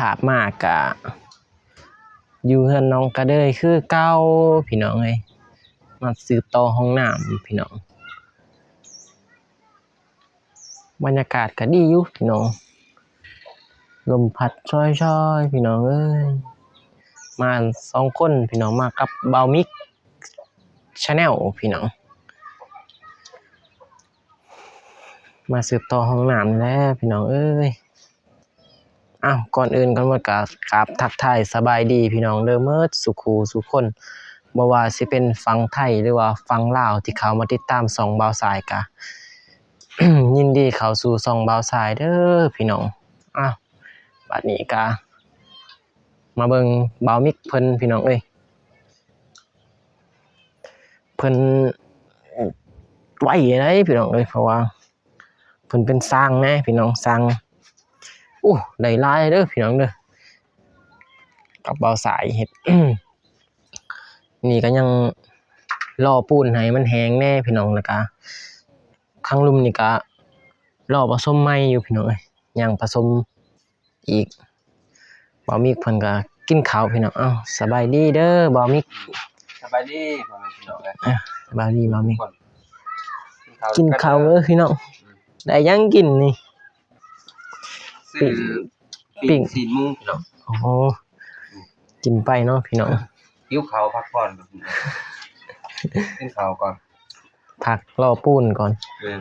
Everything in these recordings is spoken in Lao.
ພາບມາກະຢູ່ເຮືອນນ້ອງກະເດີຍຄືເກົ່າພີ່ນ້ອງເອີຍ ມາສືບຕໍ່ຫ້ອງນ້ຳພີ່ນ້ອງ. ບັນຍາກາດກະດີຢູ່ພີ່ນ້ອງ ລົມພັດຊ່ອຍໆ ພີ່ນ້ອງເອີຍ. ມາສອງຄົນພີ່ນ້ອງ ມາກັບບ່າວມິກ Channel ພີ່ນ້ອງ ມາສືບຕໍ່ຫ້ອງນ້ຳນີ້ແຫຼະພີ່ນ້ອງເອີຍ. ອ້າວ ກ່ອນອື່ນກ່ອນໝົດກະກາບທັກທາຍສະບາຍດີພີ່ນ້ອງເດີ ໝົດສູ່ຄູ່ສູ່ຄົນ ບໍ່ວ່າຊິເປັນຝັ່ງໄທ ຫຼືວ່າຝັ່ງລາວ ທີ່ເຂົ້າມາຕິດຕາມຊ່ອງບ່າວຊາຍ ກະຍິນດີເຂົ້າສູ່ຊ່ອງບ່າວຊາຍເດີພີ່ນ້ອງ. ອ້າວ ບາດນີ້ກະມາເບິ່ງບ່າວມິກເພິ່ນພີ່ນ້ອງເອີຍ ເພິ່ນໄວໄດ໋ພີ່ນ້ອງເອີຍ ເພາະວ່າ ເພິ່ນເປັນຊ່າງແນ່ພີ່ນ້ອງ ຊ່າງ ໂອ້ ໄດ້ຫຼາຍເດີພີ່ນ້ອງເດີ ກັບບ່າວຊາຍເຮັດ. ນີ້ກະຍັງລໍປູນໃຫ້ມັນແຫ້ງແນ່ພີ່ນ້ອງ ແລ້ວກະຂ້າງລຸ່ມນີ້ກະລໍປະສົມໃໝ່ຢູ່ພີ່ນ້ອງເອີຍ ຍັງປະສົມ ອີກ ບ່າວມິກເພິ່ນກະກິນເຂົ້າພີ່ນ້ອງ. ເອົ້າ ສະບາຍດີເດີບ່າວມິກ. ສະບາຍດີພໍ່ແມ່ພີ່ນ້ອງເອີຍ. ເອົ້າ ສະບາຍດີບ່າວມິກ. ກິນເຂົ້າເດີພີ່ນ້ອງ. ໄດ້ຫຍັງກິນນີ້? ຊື້ ປີ້ງ ປີ້ງຊີ້ນໝູພີ່ນ້ອງ. ໂອ້ ກິນໄປເນາະພີ່ນ້ອງ. ຫິວເຂົ້າ ພັກຜ່ອນ ກິນເຂົ້າກ່ອນ ພັກລໍປູນກ່ອນ. ແມ່ນ.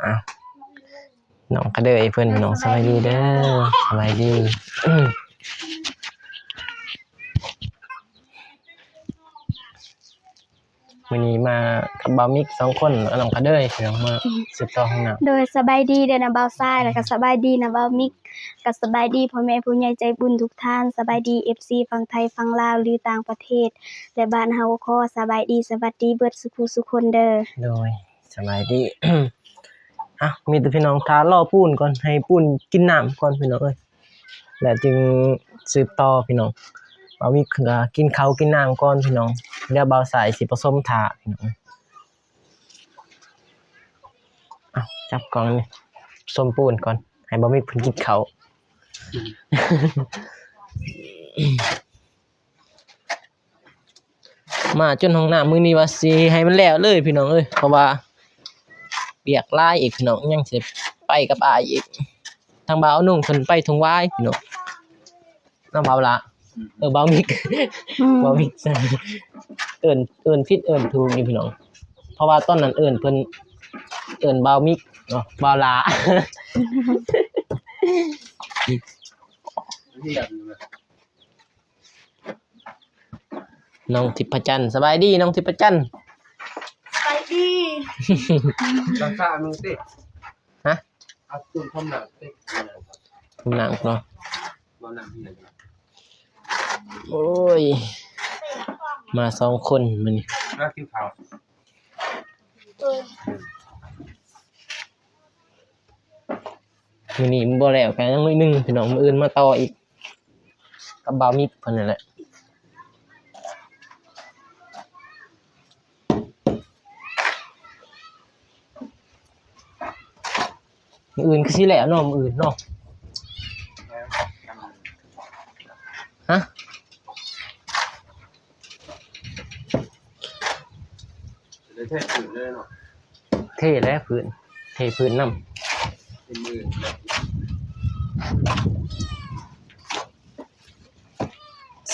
ອ້າວ ນ້ອງກະເດີຍເພິ່ນ ນ້ອງສະບາຍດີເດີ ສະບາຍດີ. ມື້ນີ້ມາກັບບ່າວມິກສອງຄົນ ນ້ອງກະເດີຍ ເພື່ອມາສືບຕໍ່ຫ້ອງນ້ຳ. ໂດຍ ສະບາຍດີເດີນະບ່າວຊາຍ ແລ້ວກະສະບາຍດີນະບ່າວມິກ ກະສະບາຍດີພໍ່ແມ່ຜູ້ໃຫຍ່ໃຈບຸນທຸກທ່ານ ສະບາຍດີເອັຟຊີຝັ່ງໄທ ຝັ່ງລາວ ຫຼືຕ່າງປະເທດ ແລະບ້ານເຮົາ. ຂໍສະບາຍດີ ສະຫວັດດີເບິດສູ່ຜູ້ສູ່ຄົນເດີ. ໂດຍ ສະບາຍດີ. ອ່ະ ມີແຕ່ພີ່ນ້ອງຖ້າລໍປູນກ່ອນ ໃຫ້ປູນກິນນ້ຳກ່ອນພີ່ນ້ອງເອີຍ ແລ້ວຈຶ່ງສືບຕໍ່ພີ່ນ້ອງ. ບ່າວມິກກະກິນເຂົ້າກິນນ້ຳກ່ອນພີ່ນ້ອງ ແລ້ວບ່າວຊາຍຊິປະສົມຖ້າພີ່ນ້ອງ. ເອົ້າ ຈັບກ່ອນນີ້ ສົມປູນກ່ອນ ໃຫ້ບ່າວມິກເພິ່ນກິນເຂົ້າ. ມາຈົນຫ້ອງນ້ຳມື້ນີ້ວ່າຊິໃຫ້ມັນແລ້ວເລີຍພີ່ນ້ອງເອີຍ ເພາະວ່າວຽກຫຼາຍອີກພີ່ນ້ອງ ຍັງຊິໄປກັບອ້າຍອີກ. ທາງບ່າວນຸ່ງເພິ່ນໄປທົ່ງຫວາຍພີ່ນ້ອງ ເນາະບ່າວຫຼ້າ. ເອີ ບ່າວມິກ ບ່າວມິກ ເອີ້ນ ເອີ້ນຜິດເອີ້ນຖືກຢູ່ພີ່ນ້ອງ ເພາະວ່າຕອນນັ້ນເອີ້ນເພິ່ນ ເອີ້ນບ່າວມິກເນາະ ບ່າວຫຼ້າ. ນ້ອງທິບພະຈັນ ສະບາຍດີນ້ອງທິບພະຈັນ. ສະບາຍດີ. ຕັ້ງສາໜຶ່ງຕິ. ຮະ? ເອົາຕຸ່ມຄວາມໜັກຕິ. ຄວາມໜັກເນາະ. ໂອ້ຍ ມາສອງຄົນມື້ນີ້ ມາກິນເຂົ້າ. ມື້ນີ້ບໍ່ແລ້ວກະຍັງໜ້ອຍໜຶ່ງພີ່ນ້ອງ ມື້ອື່ນມາຕໍ່ອີກ ກັບບ່າວມິກເພິ່ນນັ້ນແຫຼະ. ມື້ອື່ນຄືຊິແລ້ວເນາະ ມື້ອື່ນເນາະ. ຮະ? ເທແລ້ວພື້ນ ເທແລ້ວພື້ນ ເທພື້ນນຳ.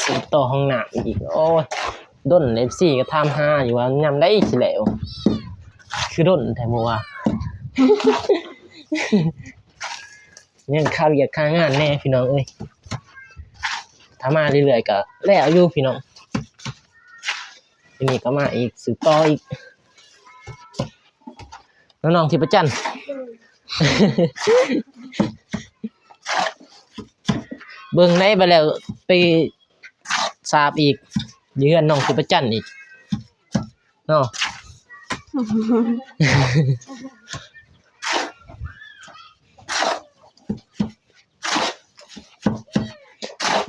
ສືບຕໍ່ຫ້ອງນ້ຳອີກ. ໂອ້ຍ ດົນເອັຟຊີກະຖາມຫາຢູ່ວ່າຍາມໃດຊິແລ້ວ ຄືດົນແທ້ບໍ່ວ່າ. ຍັງຄາວຽກຄາງານແນ່ພີ່ນ້ອງເອີຍ ຖ້າມາເລື້ອຍໆກະແລ້ວຢູ່ພີ່ນ້ອງ. ທີນີ້ກະມາອີກ ສືບຕໍ່ອີກ ນ້ອງທິບພະຈັນ. ເບິ່ງໄດ້ ບາດແລ້ວໄປສາບອີກ ຢູ່ເຮືອນນ້ອງທິບພະຈັນອີກເນາະ.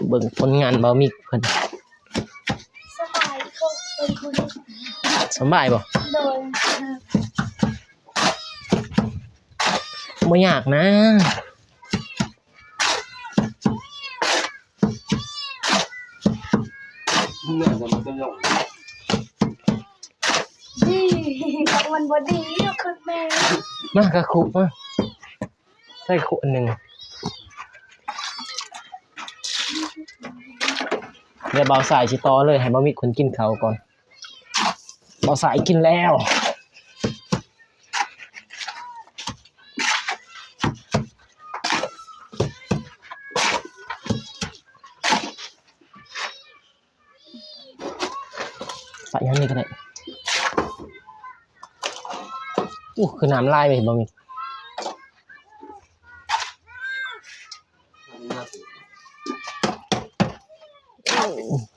ເບິ່ງຜົນງານບ່າວມິກເພິ່ນ. ສະບາຍບໍ່? ໂດຍ. ບໍ່ຍາກນະ. ດີ ມັນບໍ່ດີ ຄືແມ່ ມາກະຄຸມາ ໃສ່ຄຸອັນໜຶ່ງ. ດຽວບ່າວສາຍຊິຕໍ່ເລີຍ ໃຫ້ບ່າວມິກເພິ່ນກິນເຂົ້າກ່ອນ. ບ່າວສາຍກິນແລ້ວ. ໃສ່ອັນນີ້ກະໄດ້. ໂອ້ ຄືນ້ຳຫຼາຍເວີຍ ບໍ່ມີ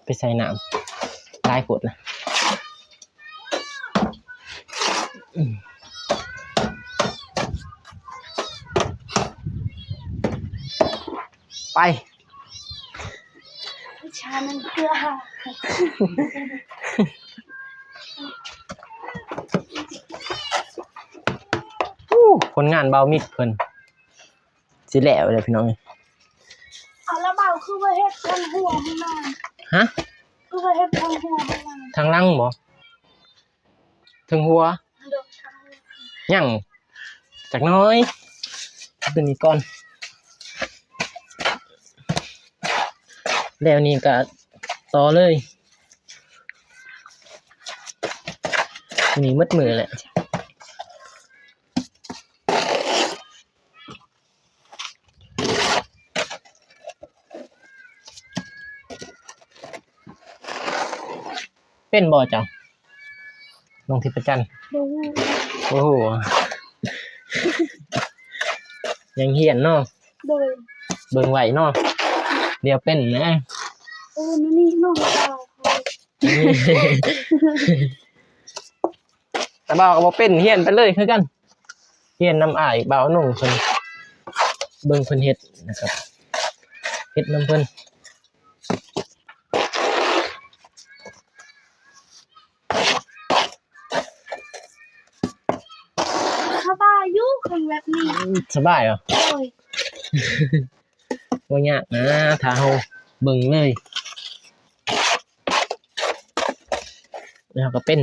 ໄປໃສ່ນ້ຳຫຼາຍໂພດລະ. ໄປ ວິຊານັ້ນເກືອ ໂອ້ ຜົນງານບ່າວມິກເພິ່ນຊິແລ້ວແລ້ວພີ່ນ້ອງເອີຍ. ເອົາລະບ່າວ ຄືວ່າເຮັດທາງຫົວຫັ້ນນະ? ຮະ? ຄືວ່າເຮັດທາງຫົວຫັ້ນນະ? ທາງຫຼັງບໍ່? ເທິງຫົວ ຍັງຈັກໜ້ອຍ ຕົວນີ້ກ່ອນ ແລ້ວນີ້ກະຕໍ່ເລີຍ. ນີ້ໝົດມື້ແຫຼະ. ເປັນບໍ່ເຈົ້າ ນ້ອງທິບປະຈັນ? ບໍ່ຮູ້ ບໍ່ຮູ້ ຍັງຮຽນເນາະ. ໂດຍ ເບິ່ງໄວ້ເນາະ ດຽວເປັນນະ. ເອີ ນີ້ນ້ອງສາວ ແຕ່ບ່າວກະບໍ່ເປັນ ຮຽນໄປເລີຍຄືກັນ ຮຽນນຳອ້າຍບ່າວໜຸ່ງເພິ່ນ ເບິ່ງເພິ່ນເຮັດນະຄັບ ເຮັດນຳເພິ່ນ. ສະບາຍຢູ່ ຄັນແບບນີ້ ສະບາຍເນາະ. ໂດຍ ບໍ່ຍາກນະ ຖ້າເຮົາເບິ່ງເລີຍ ແລ້ວເຮົາກະເປັນ.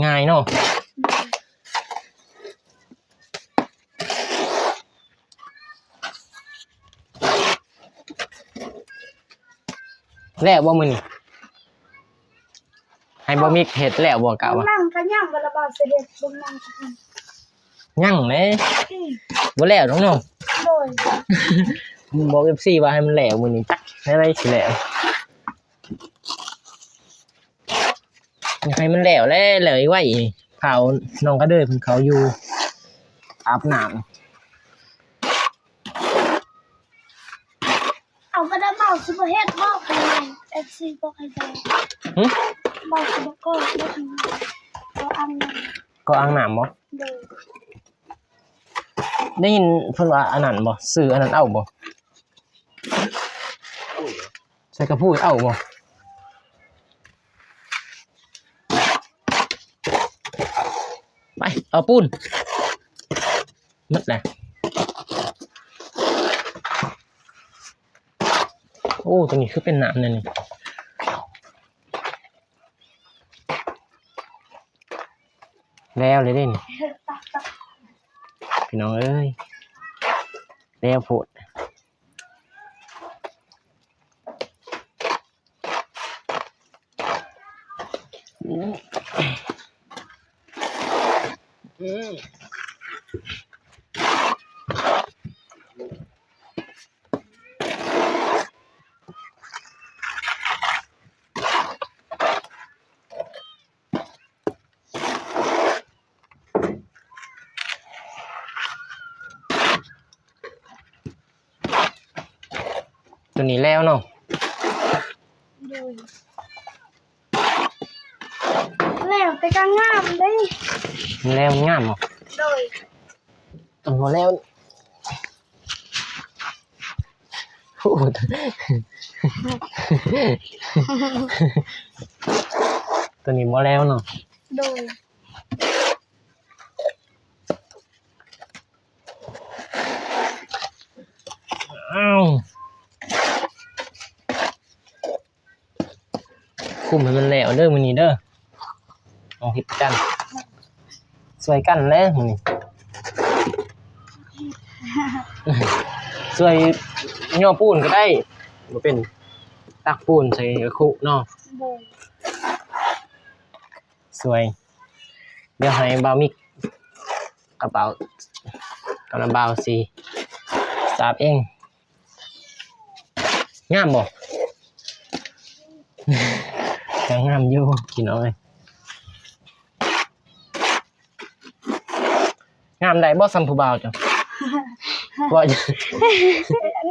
ງ່າຍໆເນາະ. ແລ້ວບໍ່ມື້ນີ້ ໃຫ້ບ່າວມິກເຮັດແລ້ວບໍ່ ກະວ່າ ເບື້ອງຫຼັງກະຍັງ ບໍ່ລະບ່າວຊິເຮັດເບື້ອງຫຼັງ ຍັງເດ້ ບໍ່ແລ້ວດອກເນາະ. ໂດຍ ບອກເອັຟຊີວ່າໃຫ້ມັນແລ້ວມື້ນີ້ ຈັກແນວໃດຊິແລ້ວ. ຢາກໃຫ້ມັນແລ້ວແຫຼະ ແລ້ວໄວໆ ພານ້ອງກະເດີຍເພິ່ນເຂົ້າຢູ່ອາບນ້ຳ. ເອົາກະດານ ບ່າວຊິບໍ່ເຮັດ ບອກໃຫ້ເອັຟຊີ ບອກໃຫ້ເຈົ້າ. ຫຶ? ບ່າວຊິບໍ່ກໍ່ເຮັດ ກໍ່ອ່າງນ້ຳ ກໍ່ອ່າງນ້ຳບໍ່? ໂດຍ ໄດ້ຍິນເພິ່ນວ່າອັນນັ້ນບໍ່ ຊື້ອັນນັ້ນເອົາບໍ່? ໃສ່ກະພຸ້ຍເອົາບໍ່? ໄປ ເອົາປູນ ໝົດແລ້ວ. ໂອ້ ໂຕນີ້ຄືເປັນນ້ຳແນວນີ້. ແລ້ວເລີຍເດ້ນີ້ ພີ່ນ້ອງເອີຍ ແລ້ວໂພດ. ໂຕນີ້ແລ້ວເນາະ. ໂດຍ ແລ້ວແຕ່ກະງາມເດ້. ແລ້ວງາມເນາະ. ໂດຍ ອັນບໍ່ແລ້ວ. ໂອ້ ຕົວນີ້ບໍ່ແລ້ວເນາະ. ໂດຍ. ອ້າວ ຄຸມໃຫ້ມັນແລ້ວເດີມື້ນີ້ເດີ. ເຮົາເຮັດກັນ ຊ່ວຍກັນແຫຼະມື້ນີ້ ຊ່ວຍຍໍປູນກໍໄດ້ ບໍ່ເປັນ ຕັກປູນໃສ່ຄຸເນາະ. ໂດຍ. ຊ່ວຍ ດຽວໃຫ້ບ່າວມິກກັບບ່າວ ກັບນ້າບ່າວຊິສາບເອງ. ງາມບໍ່? ກໍງາມຢູ່ພີ່ນ້ອງເອີຍ. ງາມໄດ້ບໍ່ສ່ຳຜູ້ບ່າວເຈົ້າ? ບໍ່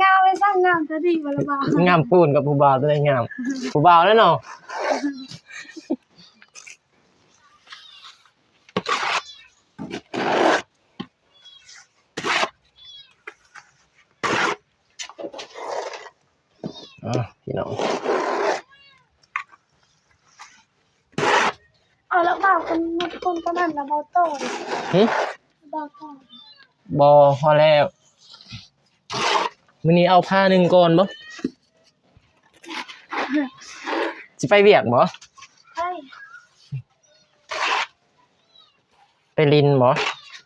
ງາມໄປສ້າງງາມ ແຕ່ດີບໍ່ລະບ່າວ. ງາມປູນກັບຜູ້ບ່າວ ຕົວໃດງາມ? ຜູ້ບ່າວແຫຼະເນາະ. ອ້າວ ພີ່ນ້ອງ ເອົາລະບ່າວ ຄົນ ຄົນຕອນນັ້ນລະບ່າວຕໍ່. ຫຶ? ບ່າວຕໍ່. ບໍ່ ພໍແລ້ວ. ມື້ນີ້ເອົາຜ້າໜຶ່ງກ່ອນບໍ່? ຊິໄປວຽກບໍ່? ໄປ. ໄປຫຼິ້ນບໍ່?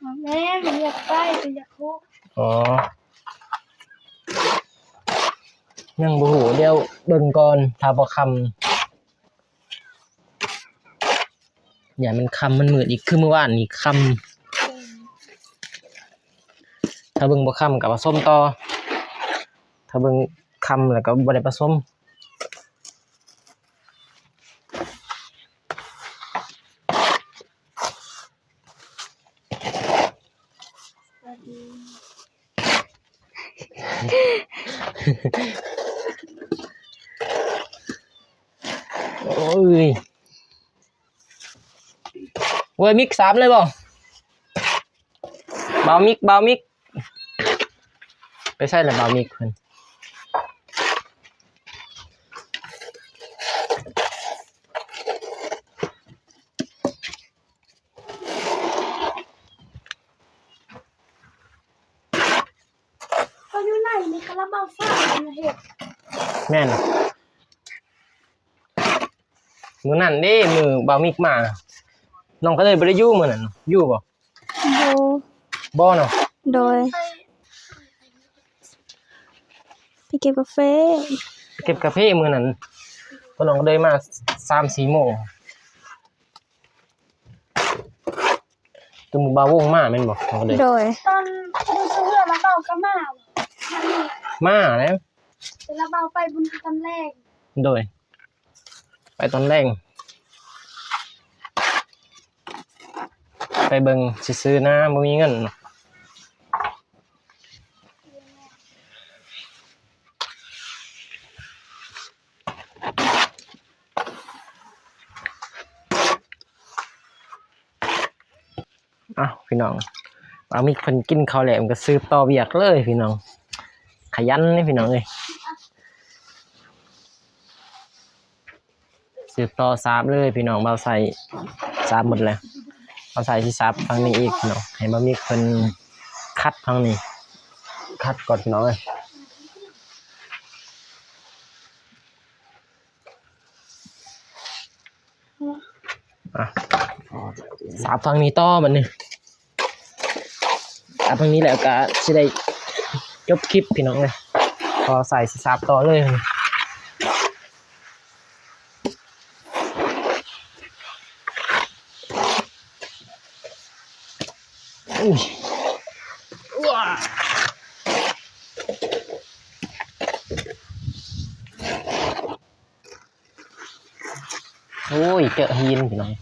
ບໍ່ແມ່ນ ຢາກໄປ ແຕ່ຢາກຮູ້. ອໍ ຍັງບໍ່ຮູ້ ດຽວເບິ່ງກ່ອນ ຖ້າບໍ່ຄ່ຳ ຢ້ານມັນຄ່ຳ ມັນມືດອີກ ຄືມື້ວານນີ້ຄ່ຳ. ຖ້າເບິ່ງບໍ່ຄ່ຳກໍປະສົມຕໍ່ ຖ້າເບິ່ງຄ່ຳແລ້ວກໍບໍ່ໄດ້ປະສົມ. ໂອ້ຍ ໂອ້ຍ ມິກສາມເລີຍບໍ່? ບ່າວມິກ ບ່າວມິກ ໄປໃສລະບ່າວມິກເພິ່ນ? ເຂົາຢູ່ໃນນີ້ ຄາລາບາວສາມເຮັດ. ແມ່ນ. ມື້ນັ້ນເດ້ ມື້ບ່າວມິກມາ ນ້ອງກະເລີຍບໍ່ໄດ້ຢູ່ມື້ນັ້ນ ຢູ່ບໍ່? ບໍ່ ບໍ່ເນາະ. ໂດຍ ໄປເກັບກາເຟ ໄປເກັບກາເຟມື້ນັ້ນ ພວກນ້ອງກະເລີຍມາສາມສີ່ໂມງ. ຕົວໝູ່ບ່າວວົງມາແມ່ນບໍ່? ໂດຍ ຕອນຢູ່ເຮືອນລະບ່າວກໍມາ ມາແລ້ວ ແຕ່ລະບ່າວໄປບຸນຕອນແລງ. ໂດຍ ໄປຕອນແລງ ໄປເບິ່ງຊື່ໆນະ ບໍ່ມີເງິນ. ອ້າວ ພີ່ນ້ອງ ບ່າວມິກເພິ່ນກິນເຂົ້າແລ້ວ ມັນກໍສືບຕໍ່ວຽກເລີຍພີ່ນ້ອງ ຂະຫຍັນເດ້ພີ່ນ້ອງເອີຍ. ສືບຕໍ່ສາບເລີຍພີ່ນ້ອງ ບ່າວໄຊສາບໝົດແລ້ວ ບ່າວໄຊຊິສາບທາງນີ້ອີກພີ່ນ້ອງ ໃຫ້ບ່າວມິກເພິ່ນຂັດທາງນີ້ ຂັດກ່ອນພີ່ນ້ອງເອີຍ. ອ່ະ ສາບທາງນີ້ຕໍ່ບັດນີ້ ສາບທາງນີ້ແລ້ວກະຊິໄດ້ຈົບຄລິບພີ່ນ້ອງເອີຍ ພໍໃສ່ຊິສາບຕໍ່ເລີຍ. ໂອ້ຍ ເຈີຫີນພີ່ນ້ອງ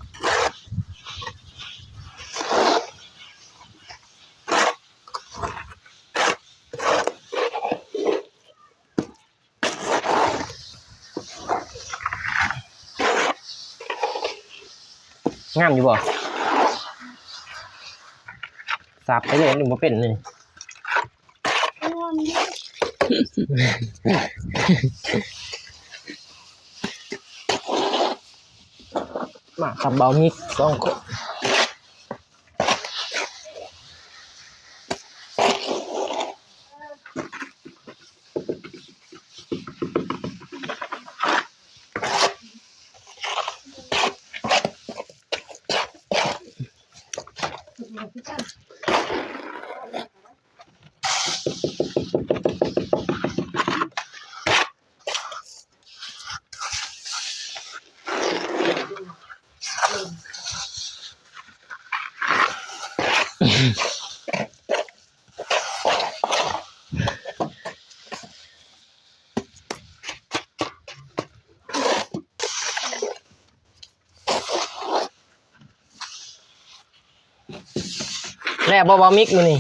ງາມຢູ່ບໍ່? ສາບໄປເລີຍ ບໍ່ເປັນເລີຍ. ມາກັບບ່າວມິກສອງຄົນ. ແລ້ວບໍ່ ບ່າວມິກມື້ນີ້?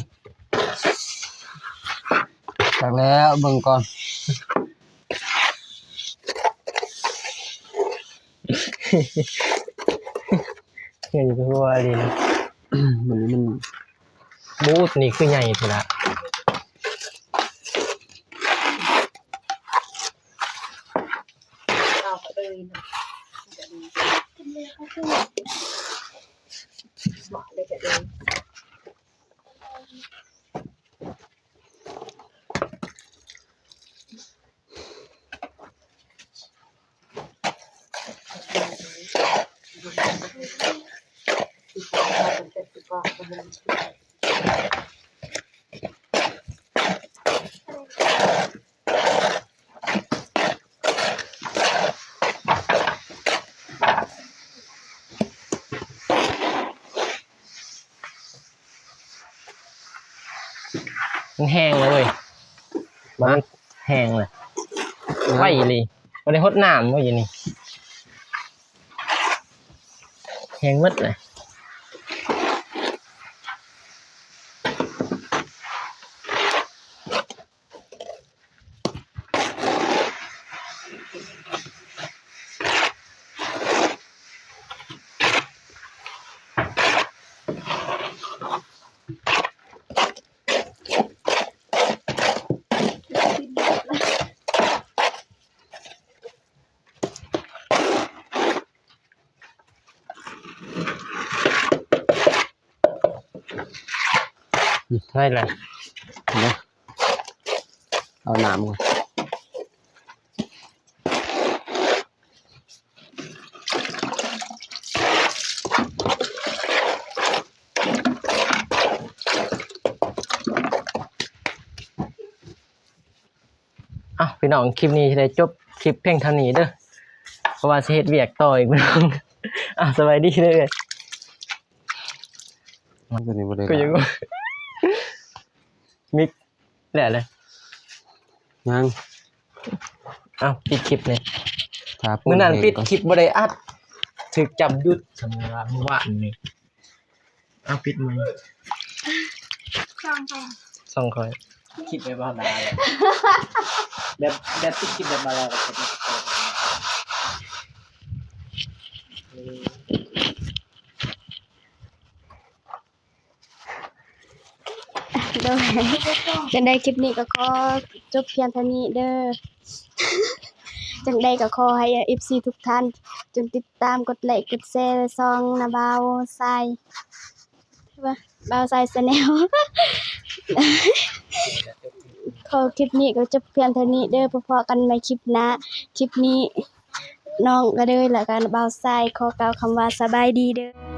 ຈັກແລ້ວ ເບິ່ງກ່ອນ. ໃຫຍ່ກວ່າອີ່ຫຼີນະ. ມັນ ມັນ ບູດນີ້ຄືໃຫຍ່ພຸ້ນລະ. ມັນແຫ້ງແລ້ວເວີຍ ມັນແຫ້ງແລ້ວ ໄວອີ່ຫຼີ ບໍ່ໄດ້ຫົດນ້ຳເວີຍຢູ່ນີ້ ແຫ້ງໝົດເລີຍ. ອືມ ເທົ່າໃດລະ? ເອົານ້ຳກ່ອນ. ເອົ້າ ພີ່ນ້ອງ ຄລິບນີ້ຊິໄດ້ຈົບຄລິບພຽງເທົ່ານີ້ເດີ ເພາະວ່າຊິເຮັດວຽກຕໍ່ອີກ ພີ່ນ້ອງ. ເອົ້າ ສະບາຍດີເດີ. ມັນຕົວນີ້ບໍ່ໄດ້ ກໍຍັງ ມິກ ແລ້ວເລີຍ ຍັງ. ເອົ້າ ປິດຄລິບນີ້ ຖ້າ ມື້ນັ້ນປິດຄລິບບໍ່ໄດ້ອັດ ຖືກຈຳຢຸດ ສຳລັບມື້ວານນີ້. ເອົາ ປິດໃໝ່ ຊ່ອງຂ້ອຍ ຊ່ອງຂ້ອຍ ຄລິບແບບບໍ່ລາວ ແບບ ແບບປິດຄລິບແບບບໍ່ລາວ ໂດຍ ຈັ່ງໃດຄລິບນີ້ກໍຂໍຈົບພຽງເທົ່ານີ້ເດີ. ຈັ່ງໃດກໍຂໍໃຫ້ເອັຟຊີທຸກທ່ານ ຈົ່ງຕິດຕາມ ກົດໄລ ກົດແຊ ຊ່ອງນ້າບ່າວຊາຍ ວ່າບ່າວຊາຍແຊນແນວ. ຂໍຄລິບນີ້ກໍຈົບພຽງເທົ່ານີ້ເດີ ພົບພໍ້ກັນໃໝ່ຄລິບໜ້າ. ຄລິບນີ້ນ້ອງກະເດີຍ ແລະກະບ່າວຊາຍ ຂໍກ່າວຄຳວ່າສະບາຍດີເດີ.